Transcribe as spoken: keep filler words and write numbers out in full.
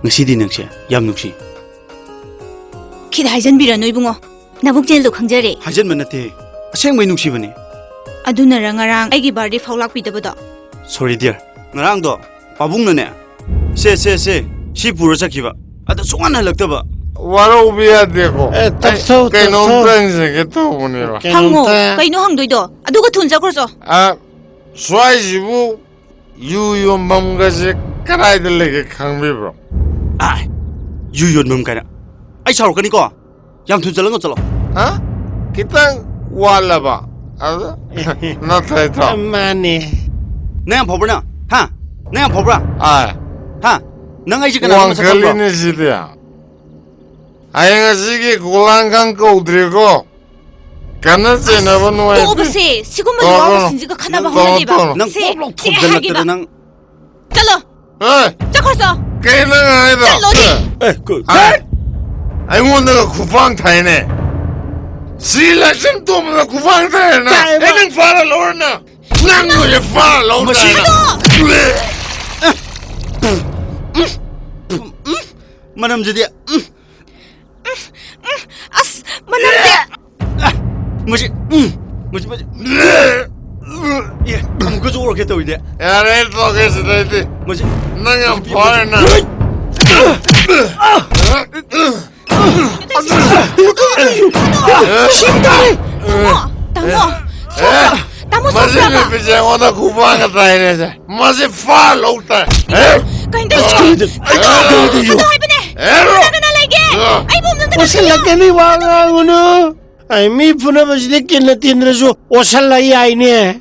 ꯉꯁꯤꯗꯤ ꯅꯪꯁꯦ ꯌꯥꯝ ꯅꯨꯡꯁꯤ꯫ ꯈꯤꯠ ꯍꯥꯏꯖꯟꯕꯤꯔꯅꯨ ꯏꯕꯨꯡꯉꯣ꯫ ꯅꯕꯨꯛ ꯆꯦꯜꯗꯣ ꯈꯪꯖꯔꯦ꯫ ꯍꯥꯏꯖꯟꯕ ꯅꯠꯇꯦ, ꯑꯁꯦꯡꯕꯩ ꯅꯨꯡꯁꯤꯕꯅꯦ꯫ ꯑꯗꯨꯅꯔ ꯉꯔꯥꯡ ꯑꯩꯒꯤ ꯕꯥꯔꯗꯦ ꯐꯥꯎ ꯂꯥꯛꯄꯤꯗꯕꯗꯣ? Sorry dear, ꯉꯔꯥꯡꯗꯣ ꯄꯥꯕꯨꯡꯅꯅꯦ, ꯁꯦ, ꯁꯦ, ꯁꯦ, ꯁꯤ ꯄꯨꯔ ꯆꯠꯈꯤꯕ꯫ ꯑꯗ ꯁꯨꯡꯍꯟ ꯍꯜꯂꯛꯇꯕ꯫ ꯋꯥꯔꯧꯕ ꯌꯥꯗꯦꯀꯣ꯫ ꯑꯦ, ꯇꯞꯊꯧ, ꯑꯩ ꯀꯩꯅꯣꯝꯇ ꯇꯞꯊꯧ꯫ ꯍꯪꯖꯒꯦ ꯇꯧꯕꯅꯦꯕ꯫ ꯍꯪꯉꯣ, ꯀꯩꯅꯣꯝꯇ꯫ ꯀꯩꯅꯣ ꯍꯪꯗꯣꯏꯗꯣ? ꯑꯗꯨꯒ ꯊꯨꯅ ꯆꯠꯈ꯭ꯔꯣꯆꯣ꯫ ꯑ, ꯁ꯭ꯋꯥꯏꯁꯤꯕꯨ ꯌꯨ ꯌꯣꯟꯐꯝꯒꯁꯦ ꯀꯗꯥꯏꯗ ꯂꯩꯒꯦ ꯈꯪꯕꯤꯕ꯭ꯔꯣ? ꯑꯥꯏ, ꯌꯨ ꯌꯣꯟꯐꯝ ꯀꯥꯏꯅ꯫ ꯑꯩ ꯁꯥꯎꯔꯛꯀꯅꯤꯀꯣ꯫ ꯌꯥꯝ ꯊꯨꯅ ꯆꯠꯂꯒ ꯆꯠꯂꯣ꯫ ꯍꯥ? ꯈꯤꯇꯪ ꯋꯥꯠꯂꯕ? ꯑꯗ? ꯅꯠꯇ꯭ꯔ ꯏꯇꯥꯎ? ꯃꯥꯅꯦ꯫ ꯅꯪ ꯌꯥꯝ ꯐꯥꯎꯕ꯭ꯔꯥ ꯅꯪ? ꯍꯥ? ꯅꯪ ꯌꯥꯝ ꯐꯥꯎꯕ꯭ꯔꯥ? ꯑꯥꯏ꯫ ꯍꯥ? ꯅꯪ ꯑꯩꯁꯦ ꯀꯅꯥꯅꯣ ꯃꯁꯛ ꯈꯪꯕ꯭ꯔꯣ? ꯋꯥꯡꯈꯠꯂꯤꯅꯦ ꯁꯤꯗꯤ꯫ ꯍꯌꯦꯡ ꯑꯁꯤꯒꯤ ꯈꯨꯂꯥꯡꯈꯥꯡ ꯀꯧꯗ꯭ꯔꯤꯀꯣ꯫ ꯀꯟꯅ ꯆꯦꯟꯅꯕ ꯅꯨꯡꯉꯥꯏꯇꯦ꯫ ꯇꯣꯛꯑꯣꯕꯁꯦ, ꯁꯤꯒꯨꯝꯕ ꯇꯣꯛꯑꯣ, ꯅꯨꯄꯥꯁꯤꯡꯁꯤꯒ ꯈꯟꯅꯕ ꯇꯣꯛꯑꯣ, ꯍꯧꯅꯗꯦꯕ꯫ ꯇꯣꯛꯑꯣ꯫ ꯅꯪ ꯁꯦ, ꯄꯣꯞ ꯂꯥꯎ ꯁꯦ ꯊꯣꯝꯖꯤꯜꯂꯛꯇꯅ ꯍꯥꯏꯒꯦꯕ꯫ ꯅꯪ꯫ ꯆꯠꯂꯣ꯫ ꯑꯦ! ꯆꯠꯈ꯭ꯔꯣꯆꯣ꯫ ꯀꯩ ꯅꯪ ꯍꯥꯏꯗꯣ? ꯆꯠꯂꯣꯅꯦ꯫ ꯑꯦ, ꯀ-, ꯑꯦ! ꯑꯩꯉꯣꯟꯗꯒ ꯈꯨꯄꯥꯡ ꯊꯥꯏꯅꯦ꯫ ꯁꯤ ꯂꯥꯏꯁ꯭ꯔꯝ ꯇꯣꯝꯕꯗ ꯈꯨꯄꯥꯡ ꯊꯥꯏꯅ꯫ ꯇꯥꯏꯕ꯫ ꯑꯦ, ꯅꯪ ꯐꯥꯔ ꯂꯧꯔꯅ꯫ ꯅꯪ ꯑꯣꯏꯅ ꯐꯥꯔ ꯂꯧ ꯃꯁꯤ ꯇꯥꯔꯦ꯫ ꯑꯗꯣ! ꯃꯅꯝꯁꯤꯗꯤ, ꯎꯝ꯫ ꯑꯁ, ꯃꯅꯝꯗꯤ꯫ ꯃꯁꯤ, ꯎꯝ, ꯃꯁꯤ, ꯃꯁꯤ꯫ ꯑꯦ, ꯑꯃꯨꯛꯀꯁꯨ ꯑꯣꯔꯛꯀꯦ ꯇꯧꯋꯤꯅꯦ꯫ ꯌꯥꯔꯦ, ꯑꯩ ꯇꯣꯛꯑꯒꯦ ꯁꯤꯗꯩꯗꯤ꯫ ꯃꯁꯤ꯫ ꯅꯪ ꯌꯥꯝ ꯐꯥꯔꯦ, ꯅꯪ꯫ ꯇꯥꯃꯣ, ꯇꯥꯃꯣ, ꯁꯣꯛꯄ꯭ꯔꯕ? ꯃꯁꯤ ꯅꯨꯄꯤꯁꯦ ꯑꯩꯉꯣꯟꯗ ꯈꯨꯄꯥꯛꯒ ꯇꯥꯏꯅꯦꯁꯦ꯫ ꯃꯁꯤ ꯐꯥ ꯂꯧ ꯇꯥꯏ꯫ ꯀꯩꯅꯣ ꯇꯧꯔꯤꯁꯤꯕꯣ? ꯑꯗꯣ, ꯑꯗꯣ ꯍꯥꯏꯕꯅꯦ꯫ ꯀꯅꯥ ꯀꯅꯥ ꯂꯩꯒꯦ? ꯑꯩꯕꯨ ꯑꯝꯇ ꯑꯣꯁꯤꯜꯂꯛꯀꯅꯤ, ꯋꯥ ꯉꯥꯡꯉꯨꯅꯨ꯫ ꯑꯩ ꯃꯤ ꯐꯨꯅꯕꯁꯤꯗꯤ ꯀꯤꯟꯅ ꯇꯤꯟꯗ꯭ꯔꯁꯨ ꯑꯣꯁꯜꯂ ꯌꯥꯏꯅꯦ꯫